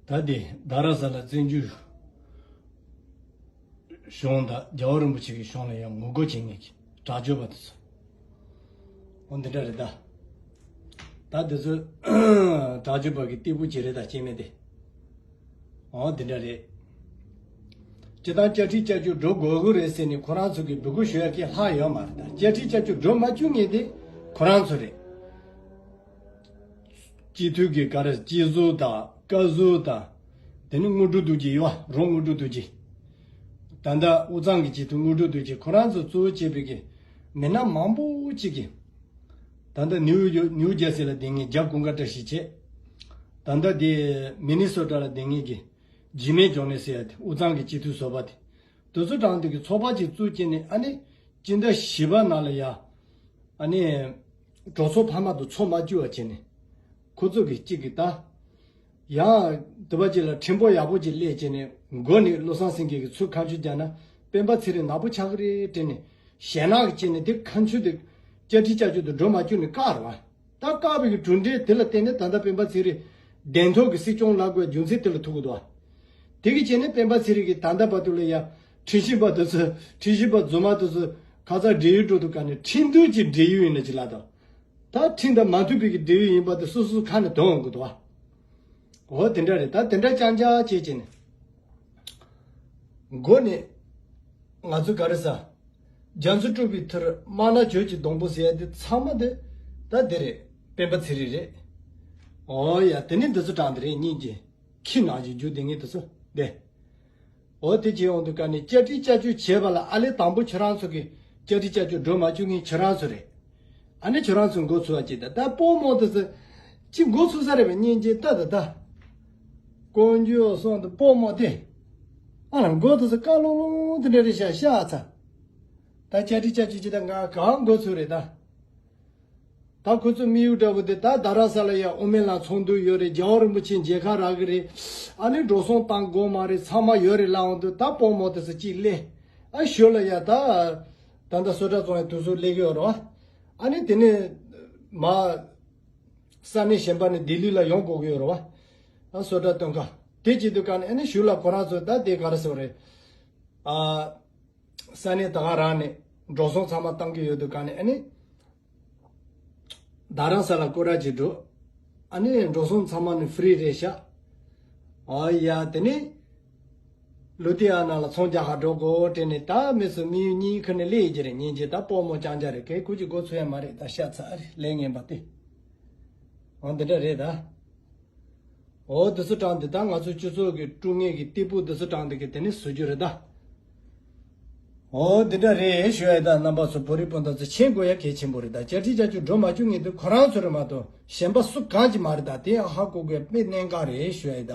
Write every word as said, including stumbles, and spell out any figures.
ད་དེ་རྡ་རམ་ས་ལ་བཙན་བྱོལ་གཞུང་དང་རྒྱལ་བ་རིན་པོ་ཆེ་གི་གཞུང་ལ་ཡང་ངོ་རྒོལ་བྱེད་མཁན་གྱི་དྲག་སྤྱོད་པ་དེ་ཚོ། འོ་འདི་འདྲ་རེད་ད། ད་དེ་ཚོ་དྲག་སྤྱོད་པ་གི་སྟེགས་བུ་ཅིག་རེད་ད། སྐྱེ་དམན་དེ། འོ་འདི་འདྲ་རེད། སྤྱིར་བཏང་བཅའ་ཁྲིམས་བཅའ་བཅུ་འགྲོ་དགོས་ཀྱི་རེད་ཟེར་ནས་ཁོ་རང་ཚོ་གིས་འབོད་སྐུལ་ཞུ་ཡ་གི་ལྷག་ཡོད་མ་རེད་ད། བཅའ་ཁྲིམས་བཅའ་བཅུ་འགྲོ་མ་བཅུག་མཁན་དེ་ཁོ་རང་ཚོ་རེད། སྤྱི་འཐུས་ཀྱི་ག་རེ་སྤྱི་ཟུར་དང་བཀའ་ཟུར་དང་། དེ་ནི་དངོས་གྲུབ་རྡོ་རྗེ་ཡོད་པ། རོང་དངོས་གྲུབ་རྡོ་རྗེ། ད་ལྟ་དབུས་གཙང་གི་སྤྱི་འཐུས་དངོས་གྲུབ་རྡོ་རྗེ་ཁོ་རང་ཚོ་གཙོ་བོ་བྱས་པའི་གི་མི་སྣ་མང་པོ་ཅིག་གིས། ད་ལྟ་ནིའུ་ཡོ་ནིའུ་ཇར་སི་ལ་བསྡད་མཁན་རྒྱ་དགུན་ཁ་བཀྲ་ཤིས་བྱས། ད་ལྟ་དེ་མི་ནི་སོ་ཊ་ལ་བསྡད་མཁན་གྱི་ཇི་མེ་ཇོན་ནེ་ཟེར་ཡ་དེ་དབུས་གཙང་གི་སྤྱི་འཐུས་ཟུར་པ་དེ། དེ་ཚོ་གྲངས་དེ་གི་ཚོགས་པ་ཅིག་བཙུགས་བྱས་ནས་ཨ་ནི་སྤྱི་ཟླ་བཞི་པ་ནང་ལ་ཡ། ཨ་ནི་གྲོས་ཚོགས་འཕར་མ་དུ་ཚོགས་མ་བཅུག་པ་བྱས་ནས་ཁོ་ཚོ་གི་གཅིག་གི་ད། ཡང་དེ་བ་ཅིག་ལ་ཕྲན་བུ་ཡག་པོ་ཅིག་སླེབས་བྱས་ནས་མགོ་ནས་བློ་བཟང་སེང་གེ་གི་ཚུར་ཁ་མཆུ་རྒྱག་ན་སྤེན་པ་ཚེ་རིང་ནག་པོ་ཆགས་ཀྱི་རེད་དྲན་ནས་ཞེད་སྣང་གི་བྱས་ནས་དེ་ཁ་མཆུ་དེ་བཅའ་ཁྲིམས་བཅའ་བཅུ་དེ་འགྲོ་མ་བཅུག་ནས་བཀག་རེད་བ། ད་བཀག་པའི་གི་གྲུབ་འབྲས་དེ་ལ་བརྟེན་ནས་ད་ལྟ་སྤེན་པ་ཚེ་རིང་བདེན་ཐོག་གི་སྲིད་སྐྱོང་ལངས་དགོས་རྒྱུ་མཚན་དེ་ལ་ཐུག་གི་འདུག་བ། དེ་གི་བྱས་ནས་སྤེན་པ་ཚེ་རིང་གིས་ད་ལྟ་བར་དུ་ལ་ཡ་ཁྲིམས་ཞིབ་པ་དེ་ཚོ་ཁྲིམས་ཞིབ་པ་རྫུན་མ་དེ་ཚོ་ཁ་ཚ་འབྲེལ་ཡོད་འགྲོ་འདུག་ག་ནས་ཁྲིམས་མཐུན་གྱི་འབྲེལ་ཡོད་ཡིན་ན་ཅི་ལ་དང་། ད་ཁྲིམས་དང་མ་མཐུན་པའི་གི་འབྲེལ་ཡོད་ཡིན་པ་དེ་སོ་སོའི་ཁ་ནས་འདོན་འོང་གི་འདུག་བ། འོ་དེ་འདྲ་རེད། ད་དེ་འདྲ་རྐྱང་རྐྱང་བྱས་བྱས་ནས་མགོ་ནས་ང་ཚོ་ག་རེ་ཟ། རྒྱ་མཚོ་སྤྲུགས་པའི་ཐུར་དམར་ནག་གྱོད་ཀྱི་སྡོང་པོ་ཟེར་ཡ་དེ་ཚང་མ་དེ་ད་དེ་རེད། སྤེན་པ་ཚེ་རིང་རེད། འོ་ཡ་དེ་ནི་འདི་ཚོ་དྲངས་དེ་རེད་སྙིང་རྗེ། ཁྱི་ནང་བཞིན་རྒྱུག་བསྡད་མཁན་དེ་ཚོ་བསྡད། འོ་དེ་བྱས་ཡོང་དུས་ཀ་ནས་བཅའ་ཁྲིམས་བཅའ་བཅུ་བྱས་པ་ལ་ཨ་ལས་དང་པོ་ཁྱོད་རང་ཚོ་གི་བཅའ་ཁྲིམས་བཅའ་བཅུ་འགྲོ་མ་བཅུག་མཁན་ཁྱོད་རང་ཚོ་རེད། ཨ་ནི་ཁྱོད་རང་ཚོ་འགོ་ཚུགས་པ་ཅིག་ད་ད་སྤོ་མོ་དེ་ཚོ་ཅི་འགོ་ཚུགས་ས་རེད་པས་སྙིང་རྗེ་ད་ད་ད། ཀོང་ཇོ་སོང་དུ་སྤོ་མོ་དེ། ཨ་ལ་མགོ་དེ་ཚོ་དཀར་ལོང་ལོང་དེ་འདྲ་རེད་ཤག་ཤག་ཚ། ད་བཅའ་ཁྲིམས་བཅའ་བཅུ་ཅི་ད་ང་གང་འགོ་ཚུགས་རེད་ད། ད་ཁོ་ཚོ་དམིགས་ཡུལ་འདྲ་བོ་དེ་ད་རྡ་རམ་ས་ལ་ཡ་དབུ་མའི་ལམ་ཚོགས་འདུ་ཡོད་རེད། རྒྱལ་བ་རིན་པོ་ཆེ་མཇལ་ཁ་རག་གི་རེད། ཨ་ནི་འགྲོ་སོང་བཏང་དགོས་མ་རེད། ཚང་མ་ཡོད་རེད་ལབ་འོང་དུས་ད་སྤོ་མོ་དེ་ཚོ་གཅིག་སླེབས། ཨ་ཞོར་ལ་ཡ་ད་ད་ལྟ་སོ་ཊ་བཙོང་ཡ་དུས་ཚོད་སླེབས་ཀྱི་ཡོད་རེད་བ། ཨ་ནི་དེ་ནས་མ་ས་གནས་གཞན་པ་ནས་ལྡི་ལི་ལ་ཡོང་དགོས་ཀྱི་ཡོད་རེད་བ། ཨ་སོ་ཊ་སྟོན་ཁ་དེ་བྱེད་དུས་ག་ནས་ཨ་ནི་ཞོར་ལ་ཁོ་རང་ཚོ་ད་དེ་ག་རེ་ཟེར་བ་རེད། ཨ། ས་གནས་ད་ག་རང་ནས་འགྲོ་སོང་ཚང་མ་བཏང་གི་ཡོད་དུས་ག་ནས་ཨ་ནི། རྡ་རམ་ས་ལ་སྐོར་ར་ཅིག་འགྲོ། ཨ་ནི་འགྲོ་སོང་ཚང་མ་ནི་ཧྥི་རི་རེད་ཤག་འོ་ཡ་དེ་ནི། ལུ་ཏི་ཨ་ན་ལ་ཚོང་རྒྱག་ག་འགྲོ་དགོས་དྲན་ནས་ད་མི་སུ་མི་ཡུལ་གཉིས་ཁུར་ནས་སླེབས་ཀྱི་རེད། སྙིང་རྗེ་ད་སྤོ་མོ་རྐྱང་རྐྱང་རེད། གལ་ཁུར་གྱི་འགོ་ཚུགས་ཡ་མ་རེད། ད་ཤ་ཚ་རེད་ལས་ངན་པ་དེ། འོ་འདི་འདྲ་རེད་ད། འོ་དེ་ཚོ་དྲངས་ཏེ་ད་ང་ཚོ་སྤྱི་ཚོགས་ཀྱི་དཀྲུག་ངན་གྱི་སྟེགས་བུ་དེ་ཚོ་དྲངས་ཏེ་གི་དེ་ནས་བཟོ་རྒྱུ་རེད་ད། འོ་འདི་འདྲ་རེད་ཞུ་ཡ་ད། རྣམ་པ་ཚོ་བོད་རིགས་སྤུན་ཟླ་ཚོ་མཁྱེན་དགོས་ཡ་གལ་ཆེན་པོ་རེད་ད། བཅའ་ཁྲིམས་བཅའ་བཅུ་འགྲོ་མ་བཅུག་མཁན་དེ་ཁོ་རང་ཚོ་རེད་མ་གཏོགས་གཞན་པ་སུ་གང་གིས་མ་རེད་ད། དེ་ཡང་ཧ་གོ་དགོས་དཔེ་གནད་འགག་རེད་ཞུ་ཡ་ད།